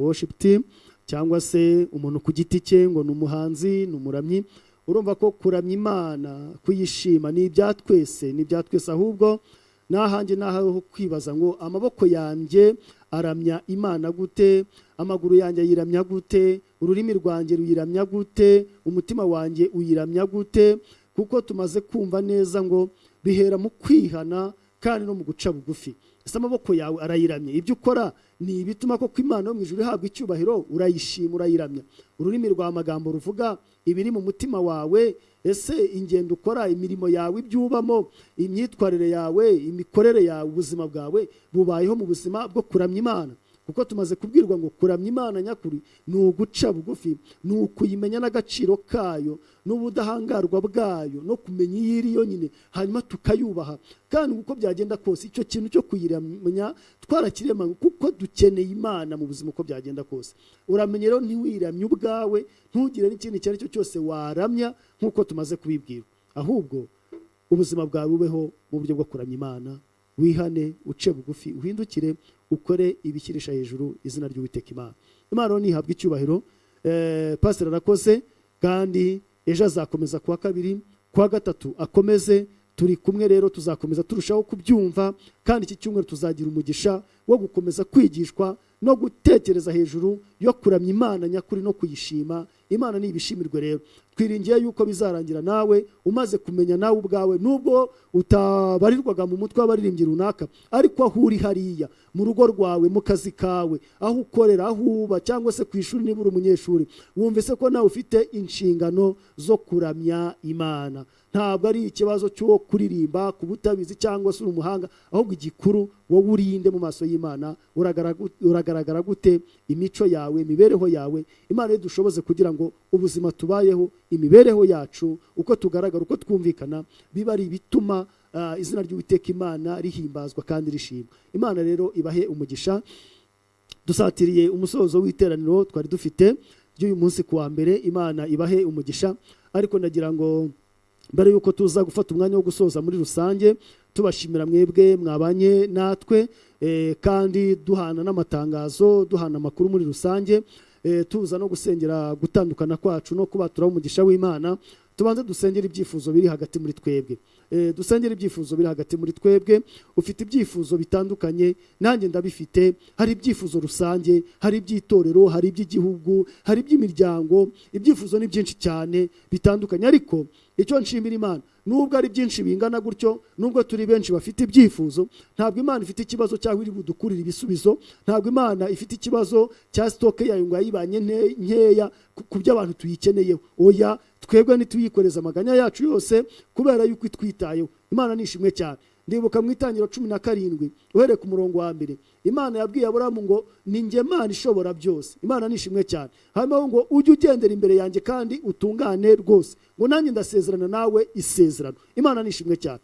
S1: worship team, cyangwa se umuntu ku giti cye ngo ni umuhanzi, ni umuramyi. Urumva ko kuramya Imana, kuyishima, ni ibya twese, ni ibya twese. Ahubwo nahanjye naho kwibaza ngo amaboko yanjye aramya Imana gute, amaguru yanjye ayiramya gute, ururimi rwanjye ruyiramya gute, umutima wanjye uyiramya gute? Kuko tumaze kumva neza ngo bihera mu kwihana kandi no mu guca bugufi. Ese amaboko yawe arayiramye? Ibyo ukora Ni ibituma koko Imana yo mu ijuru ihabwa icyubahiro, urayishima, urayiramya? Ururimi rwa magambo ruvuga ibiri mu mutima wawe. Ese ingendo ukora, imirimo yawe, ibyo ubamo, imyitwarire yawe, imikorere yawe, ubuzima bwawe bubayeho mu buzima bwo kuramya Imana? Kuko tumaze kubwirwa ngo kuramya Imana nyakuri ni uguca bugufi, ni ukuyimenya n'agaciro kayo n'ubudahangarwa bwayo, no kumenya iyo iri yonyine, hanyuma tukayubaha. Kandi uko byagenda kose, icyo kintu cyo kuyiramya twarakirema, kuko dukeneye Imana mu buzima uko byagenda kose. Uramenye rero, ntiwiramye ubwawe, ntugire n'ikindi icyo ari cyo cyose waramya nk'uko tumaze kubibwirwa, ahubwo ubuzima bwawe bubeho mu buryo bwo kuramya Imana. Wihane, uce bugufi, uhindukire, ukore ibishyirisha hejuru izina ry'Uwiteka Imana. Imana rero ntihabwe icyubahiro. Pasiteri arakoze, kandi ejo azakomeza kuwa kabiri, kuwa gatatu akomeze. Turi kumwe rero, tuzakomeza turushaho kubyumva, kandi iki cyumweru tuzagira umugisha wo gukomeza kwigishwa no gutekereza hejuru yo kuramya Imana nyakuri no kuyishima. Imana ni ibishimirwe. Rero twiringiye yuko bizarangira nawe umaze kumenya nawe ubwawe, nubwo utabarirwaga mu mutwe w'abaririmbyi runaka, ariko aho uri hariya mu rugo rwawe, mu kazi kawe, aho ukorera, aho uba, cyangwa se ku ishuri niba uri umunyeshuri, wumvise ko nawe ufite inshingano zo kuramya Imana. Ntabwo ari ikibazo cy'uwo kuririmba kuba utabizi cyangwa se uri umuhanga, ahubwo igikuru, wowe urinde mu maso y'Imana? Uragaragara gute? Imico yawe, imibereho yawe. Imana dushoboze kugira ngo ubuzima tubayeho, imibereho yacu, uko tugaragara, uko twumvikana, biba ari ibituma izina ry'Uwiteka Imana rihimbazwa kandi rishimwa. Imana rero ibahe umugisha. Dusatiriye umusozo w'iteraniro twari dufite ry'uyu munsi ku wa mbere. Imana ibahe umugisha. Ariko ndagira ngo mbere yuko tuza gufata umwanya wo gusoza muri rusange, tubashimira mwebwe mwabanye natwe, kandi duhana n'amatangazo, duhana amakuru muri rusange, tuza no gusengera gutandukana kwacu no kubaturaho umugisha w'Imana, tubanze dusengera ibyifuzo biri hagati muri twebwe. Dusengera ibyifuzo biri hagati muri twebwe. Ufite ibyifuzo bitandukanye, nanjye ndabifite. Hari ibyifuzo rusange, hari iby'itorero, hari iby'igihugu, hari iby'imiryango. Ibyifuzo ni byinshi cyane bitandukanye. Ariko icyo nshimira Imana, nubwo ari byinshi bingana gutyo, nubwo turi benshi bafite ibyifuzo, ntabwo Imana ifite ikibazo cyangwa iri budukurire ibisubizo. Ntabwo Imana ifite ikibazo cya stock yayo ngo yayibanye nkeya ku byo abantu tuyikeneyeho. Oya, twebwe ntituyikoreza amaganya yacu yose kubera yuko itwitayeho. Imana nishimwe cyane. Ndibuka mu Itangiro 17, uhereye ku murongo wa mbere, Imana yabwiye Aburahamu ngo: "Ni njye Mana ishobora byose." Imana nishimwe cyane. Hanyuma ngo: "Ujye ugendera imbere yanjye kandi utungane rwose," ngo "nanjye ndasezerana nawe isezerano." Imana nishimwe cyane.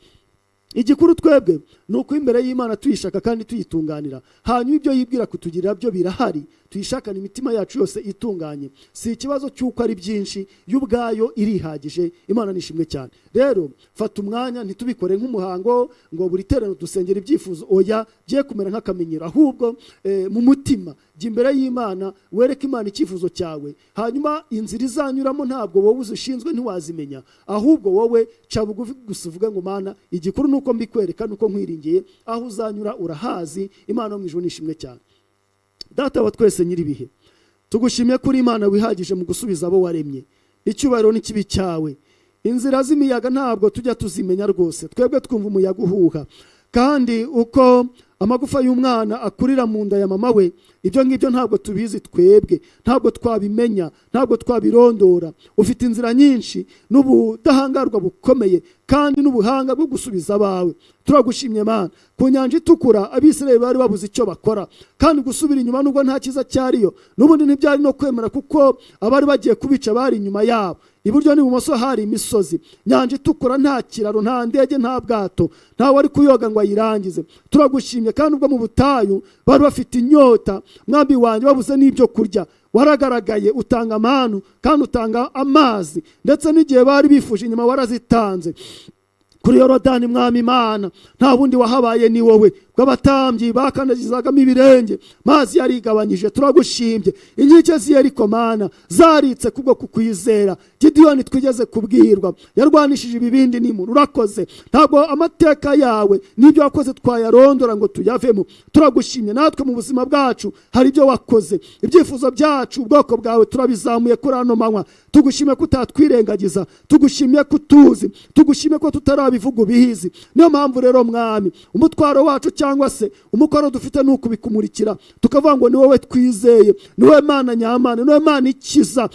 S1: Igikuru twebwe ni uko imbere y'Imana tuyishaka kandi tuyitunganira, hanyuma ibyo yibwira kutugirira byo birahari. Tuyishakana imitima yacu yose itunganye. Si ikibazo cy'uko ari byinshi, yo ubwayo irihagije. Imana nishimwe cyane. Rero fata umwanya, ntitubikore nk'umuhango ngo buri teraniro dusengera ibyifuzo. Oya, bye kumera nk'akamenyero, ahubwo mu mutima jya imbere y'Imana, wereke Imana icyifuzo cyawe. Hanyuma inzira izanyuramo ntabwo wowe uzishinzwe, ntiwazimenya, ahubwo wowe ca bugufi gusa uvuge ngo: "Mana, igikuru ni uko mbikwereka, nuko nkwiringiye, aho uzanyura urahazi." Imana yo mu ijuru nishimwe cyane. Data wa twese, nyir'ibihe, tugushimye kuri Imana wihagije mu gusubiza abo waremye. Icyubahiro n'ikibi cyawe. Inzira z'imiyaga ntabwo tujya tuzimenya rwose. Twebwe twumva umuyaga uhuha, kandi uko amagufa y'umwana akurira mu nda ya mama we, ibyo ngibyo ntabwo tubizi twebwe, ntabwo twabimenya, ntabwo twabirondora. Ufite inzira nyinshi n'ubudahangarwa bukomeye kandi n'ubuhanga bwo gusubiza abawe. Turagushimye, Mana. Ku Nyanja Itukura, Abisirayeli bari babuze icyo bakora, kandi gusubira inyuma, nubwo nta cyiza cyariyo, n'ubundi ntibyari no kwemera, kuko abari bagiye kubica bari inyuma yabo. Iburyo n'ibumoso hari imisozi, Nyanja Itukura, nta kiraro, nta ndege, nta bwato, nta wari kuyoga ngo ayirangize. Turagushimye. Kandi ubwo mu butayu bari bafite inyota, mwami wanjye, babuze n'ibyo kurya, waragaragaye, utanga amanu kandi utanga amazi, ndetse n'igihe bari bifuje inyama warazitanze. Kuri Yorodani, mwami Imana, nta wundi wahabaye, ni wowe. Bw'abatambyi bakandagizagamo ibirenge, mazi yarigabanyije. Turagushimye. Inkike z'Yeriko, Mana, zaritse kubwo kukwizera. Gidiyoni twigeze kubwirwa yarwanishije ibibindi n'imuru. Urakoze. Ntabwo amateka yawe n'ibyo wakoze twayarondora ngo tuyavemo. Turagushimye. Natwe mu buzima bwacu hari ibyo wakoze. Ibyifuzo byacu, ubwoko bwawe, turabizamuye kuri ano manywa. Tugushimye ko utatwirengagiza, tugushimye ko utuzi, tugushimye ko tutarabivuga ubizi. Niyo mpamvu rero, mwami, umutwaro wacu cyangwa Cyangwa se umukoro dufite ni ukubikumurikira, tukavuga ngo ni wowe twizeye, ni wowe Mana nyamana, ni wowe Mana ikiza,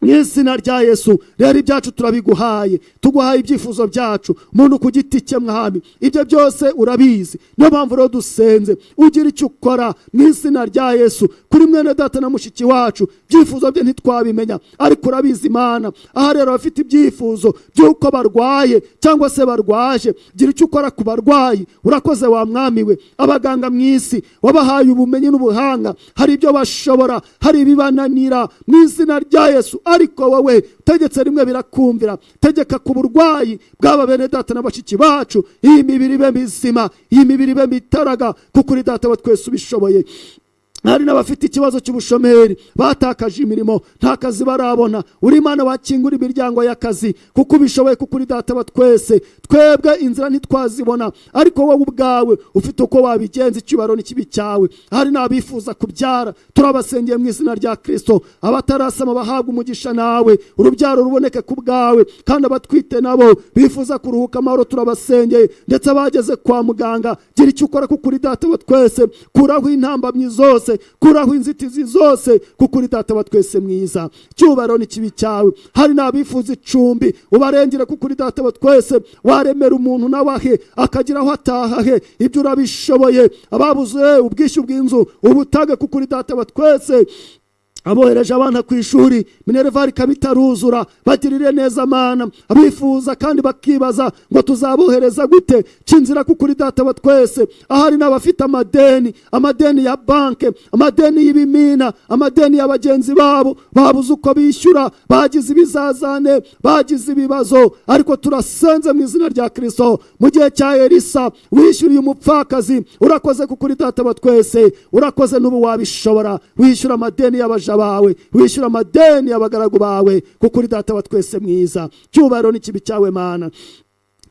S1: mu izina rya Yesu. Rero ibyacu turabiguhaye, tuguhaye ibyifuzo byacu, umuntu ku giti cye. Mwami, ibyo byose urabizi. Niyo mpamvu rero dusenze, ugira icyo ukora mu izina rya Yesu kuri mwene data na mushiki wacu. Ibyifuzo bye ntitwabimenya, ariko urabizi, Imana. Aha rero bafite ibyifuzo by'uko barwaye cyangwa se barwaje, gira icyo ukora ku barwayi. Urakoze wa Mwami we. Abaganga mu isi wabahaye ubumenyi n'ubuhanga, hari ibyo bashobora, hari ibibananira mu izina rya Yesu. Ariko wowe tegetse rimwe birakumvira. Tegeka ku burwayi bw'aba bene data na bashiki bacu, iyi mibiri ibe mizima, iyi mibiri ibe mitaraga, kuko uri Data wa twese ubishoboye. Hari n'abafite ikibazo cy'ubushomeri, batakaje imirimo, nta kazi barabona. Uri Imana wakingura imiryango y'akazi, kuko ubishoboye, kuko uri Data wa twese. Twebwe inzira ntitwazibona, ariko wowe ubwawe ufite uko wabigenza. Icyubahiro n'ikibi cyawe. Hari n'abifuza kubyara, turabasengeye mu izina rya Kirisito. Abatarasama bahabwa umugisha nawe, urubyaro ruboneke ku bwawe. Kandi abatwite nabo bifuza kuruhuka amahoro, turabasengeye. Ndetse abageze kwa muganga, gira icyo ukora, kuko uri Data wa twese. Kuraho intambamyi zose, kuraho inzitizi zose, kuko uri Data wa twese mwiza. Cyubahiro n'ikibi cyawe. Hari n'abifuza icumbi, ubarengere, kuko uri Data wa twese. Waremera umuntu nawe ahe akagira aho ataha he, ibyo urabishoboye. Ababuze ubwishyu bw'inzu, ubutage, kuko uri Data wa twese. Abohereje abana ku ishuri, minerval ikaba itaruzura, bagirire neza, Mana. Abifuza kandi bakibaza ngo tuzabohereza gute, kinzira, kuko uri Data wa twese. Ahari n'abafite amadeni, amadeni ya banke, amadeni y'ibimina, amadeni ya bagenzi babo, babuze uko bishyura, bagize ibizazane, bagize ibibazo, ariko turasenze mu izina rya Kirisito. Mu gihe cya Elisa wishyuriye umupfakazi. Urakoze kuko uri Data wa twese. Urakoze, n'ubu wabishobora. Wishyura amadeni y'abaja bawe, wishyura amadeni y'abagaragu bawe, kuko uri Data wa twese mwiza. Cyubahiro n'ikibi cyawe, Mana.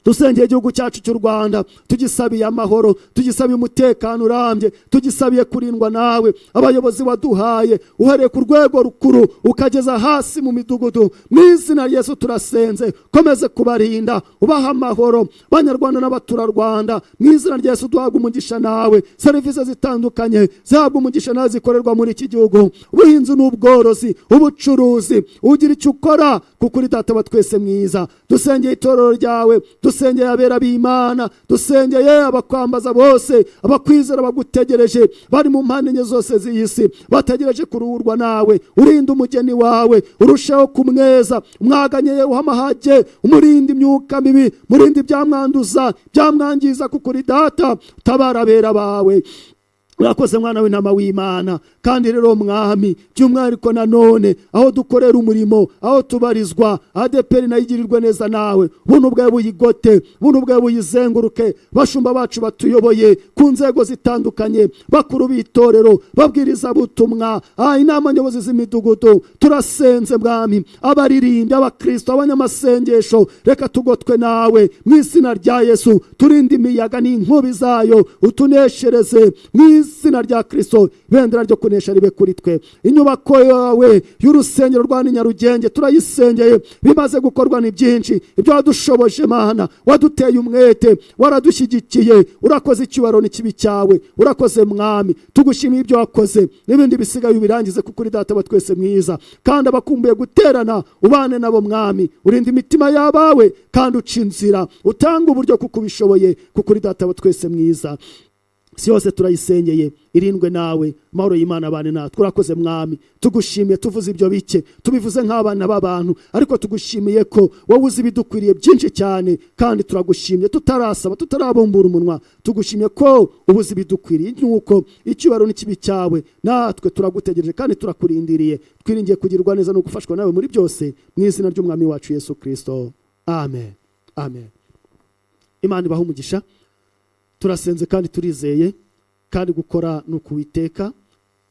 S1: Dusengeye igihugu cyacu cy'u Rwanda, tugisabiye amahoro, tugisabiye umutekano urambye, tugisabiye kurindwa nawe. Abayobozi waduhaye, uhereye ku rwego rukuru ukageza hasi mu midugudu, mu izina rya Yesu turasenze, komeze kubarinda, ubaha amahoro. Banyarwanda n'abaturarwanda, mu izina rya Yesu duhabwa umugisha nawe. Serivisi zitandukanye zihabwa umugisha nawe zikorerwa muri iki gihugu, ubuhinzi n'ubworozi, ubucuruzi, ugira icyo ukora, kuko uri Data wa twese mwiza. Dusengeye itorero ryawe, dusengeye abera b'Imana, dusengeye abakwambaza bose, abakwizera bagutegereje, bari mu mpande enye zose z'iyi si, bategereje kuruhurwa nawe. Urinde umugeni wawe, urusheho kumweza, umwaganye uhamahage, umurinde imyuka mibi, murinde ibyamwanduza, byamwangiza, kuko uri Data utabara abera bawe. Urakoze, mwana w'intama w'Imana. Kandi rero Mwami, by'umwihariko nanone aho dukorera umurimo, aho tubarizwa, ADEPR nayo igirirwe neza nawe. Buno bwawe buyigote, buno bwawe buyizenguruke. Bashumba bacu batuyoboye ku nzego zitandukanye, bakuru b'itorero, babwiriza butumwa, inama nyobozi z'imidugudu, turasenze Mwami. Abaririmbyi, abakristo, abanyamasengesho, reka tugotwe nawe mu izina rya Yesu. Turinde imiyaga n'inkubi zayo, utuneshereze mu izina rya Kristo. Ibendera ryo kunesha ribe kuri twe. Inyubako yawe y'urusengero rwa Nyarugenge turayisengeye. Bimaze gukorwa ni byinshi, ibyo wadushoboje Mana, waduteye umwete, waradushyigikiye. Urakoze, icyubahiro n'ikibi cyawe. Urakoze Mwami, tugushimiye ibyo wakoze, n'ibindi bisigaye ubirangize, kuko uri Data wa twese mwiza. Kandi abakumbuye guterana, ubane nabo Mwami, urinde imitima y'abawe, kandi uca inzira, utanga uburyo, kuko ubishoboye, kuko uri Data wa twese mwiza. Si yose turayisengeye, irindwe nawe. Amahoro y'Imana abane natwe. Urakoze Mwami, tugushimiye. Tuvuze ibyo bike, tubivuze nk'abana b'abantu, ariko tugushimiye ko wowe uzi ibidukwiriye byinshi cyane. Kandi turagushimiye tutarasaba, tutarabumbura umunwa, tugushimiye ko uba uzi ibidukwiriye. Nuko icyubahiro n'ikibi cyawe. Natwe turagutegereje kandi turakurindiriye, twiringiye kugirwa neza no gufashwa nawe muri byose, mu izina ry'Umwami wacu Yesu Kirisito, amen, amen. Imana ibahe umugisha. Turasenze kandi turizeye, kandi gukora ni ukuwiteka.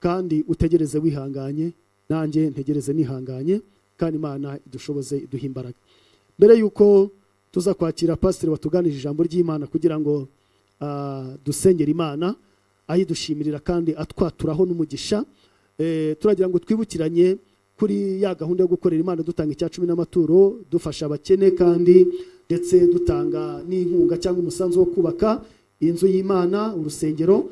S1: Kandi utegereze wihanganye, nanjye ntegereze nihanganye, kandi Imana idushoboze, iduhe imbaraga. Mbere y'uko tuza kwakira pasiteri watuganije ijambo ry'Imana kugira ngo dusengere Imana ayidushimirira kandi atwaturaho n'umugisha, turagira ngo twibukiranye kuri ya gahunda yo gukorera Imana dutanga icya cumi n'amaturo, dufasha abakene, kandi ndetse dutanga n'inkunga cyangwa umusanzu wo kubaka Inzu y'Imana, urusengero,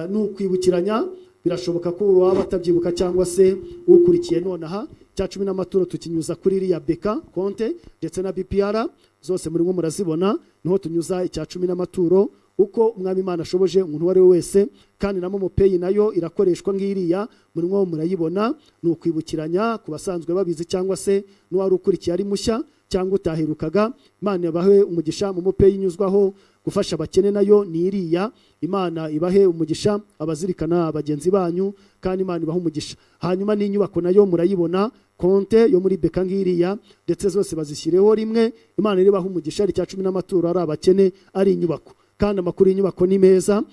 S1: ni ukwibukiranya. Birashoboka ko waba atabyibuka cyangwa se ukurikiye nonaha. Cya cumi n'amaturo tukinyuza kuri iriya BK konte ndetse na BPR, zose murimo murazibona, niho tunyuza icya cumi n'amaturo uko Umwami Imana ashoboje umuntu uwo ari we wese. Kandi na MoMo Pay nayo irakoreshwa ngiriya, murimo murayibona. Ni ukwibukiranya ku basanzwe babizi cyangwa se n'uwari ukurikiye ari mushya cyangwa utaherukaga. Imana ibahe umugisha. MoMo Pay inyuzwaho gufasha abakene nayo ni iriya. Imana ibahe umugisha abazirikana bagenzi banyu, kandi Imana ibahe umugisha. Hanyuma n'inyubako nayo murayibona, konte yo muri BK ngiriya, ndetse zose bazishyireho rimwe. Imana ibahe umugisha. Ari icya cumi n'amaturo, ari abakene, ari inyubako. Kandi amakuru y'inyubako ni meza.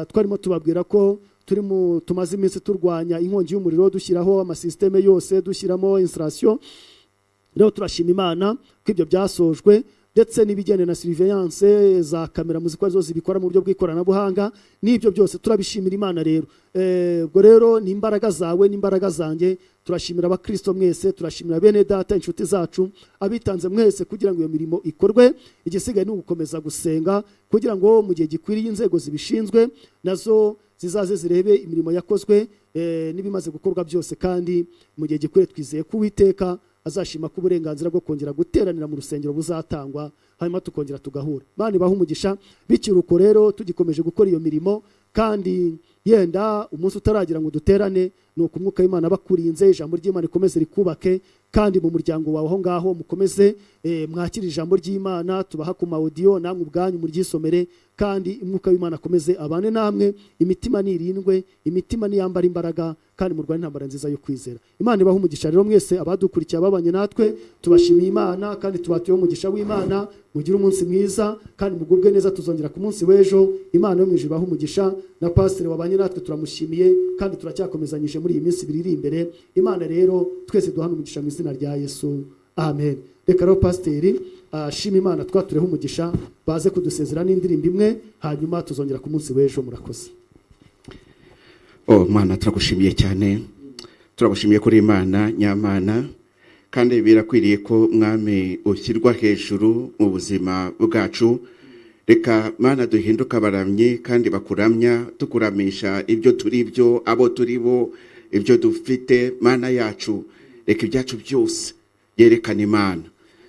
S1: Twarimo tubabwira ko turi mu tumaze iminsi turwanya inkongi y'umuriro, dushyiraho amasisiteme yose, dushyiramo installation. Rero turashima Imana ko ibyo byasojwe, ndetse n'ibijyanye na surveillance za kamera muziko zo zibikora mu buryo bw'ikoranabuhanga, n'ibyo byose turabishimira Imana. Rero ubwo rero ni imbaraga zawe n'imbaraga zanjye. Turashimira abakristo mwese, turashimira bene data, inshuti zacu, abitanze mwese kugira ngo iyo mirimo ikorwe. Igisigaye ni ugukomeza gusenga kugira ngo mu gihe gikwiriye inzego zibishinzwe nazo zizaze zirebe imirimo yakozwe, n'ibimaze gukorwa byose. Kandi mu gihe gikwiriye twizeye ko Uwiteka azashima ko uburenganzira bwo kongera guteranira mu rusengero buzatangwa, hanyuma tukongera tugahura. Imana ibahe umugisha. Bikiruko rero tugikomeje gukora iyo mirimo, kandi yenda umunsi utaragira ngo duterane, ni uko umwuka w'Imana bakurinze, ijambo ry'Imana rikomeze rikubake, kandi mu muryango wawe aho ngaho mukomeze mwakire ijambo ry'Imana tubaha ku ma audio, namwe ubwanyu muryisomere. Kandi umwuka w'Imana akomeze abane namwe. Imitima nirindwe, imitima niyambara imbaraga, kandi murwane intambara nziza yo kwizera. Imana ibahe umugisha rero mwese abadukurikiye, ababanye natwe. Tubashimiye Imana kandi tubatuye umugisha w'Imana. Mugire umunsi mwiza kandi mugubwe neza. Tuzongera ku munsi w'ejo. Imana yo mu ijuru ibahe umugisha. Na pasiteri wabanye natwe turamushimiye, kandi turacyakomezanyije muri iyi minsi 2 iri imbere. Imana rero twese duhana umugisha mu izina rya Yesu, amen. Reka rero pasiteri ashima Imana, twatureho umugisha, baze kudusezera n'indirimbo imwe, hanyuma tuzongera ku munsi w'ejo. Murakoze.
S2: Oh Mana, turagushimiye cyane, turagushimiye kuri Imana nyamana, kandi birakwiriye ko Mwami ushyirwa hejuru mu buzima bwacu. Reka Mana duhinduke abaramyi kandi bakuramya, tukuramisha ibyo turi byo, abo turi bo, ibyo dufite. Mana yacu, reka ibyacu byose byerekane Imana.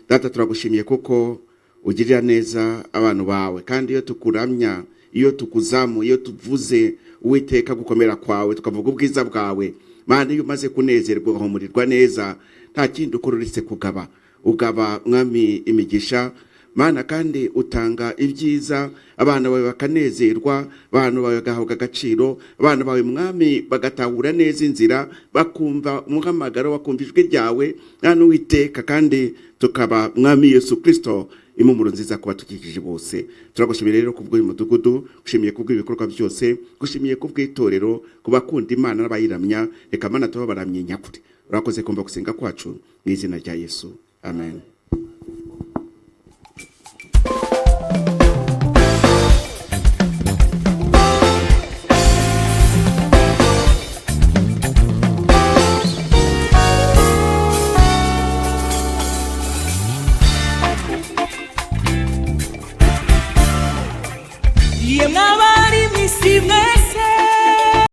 S2: Data, turagushimiye kuko ugirira neza abantu bawe, kandi iyo tukuramya, iyo tukuzamu, iyo tuvuze Uwiteka gukomera kwawe, tukavuga ubwiza bwawe, Mana, iyo umaze kunezerwa ugahumurirwa neza, nta kindi ukora uretse kugaba. Ugaba Mwami imigisha, Mana, kandi utanga ibyiza, abana bawe bakanezerwa, abantu bawe bagahabwa agaciro, abana bawe Mwami bagatahura neza inzira, bakumva umuhamagaro, bakumva ijwi ryawe, Mwana Uwiteka, kandi tukaba Mwami Yesu Kristo impumuro nziza kuba tukikije bose. Turagushimiye rero kubw'uyu mudugudu, gushimiye kubw'ibikorwa byose, gushimiye kubw'itorero, ku bakunda Imana n'abayiramya. Reka Mana tuba baramye nyakuri. Urakoze kumva gusenga kwacu mu izina rya Yesu, amen.
S3: Yemwe.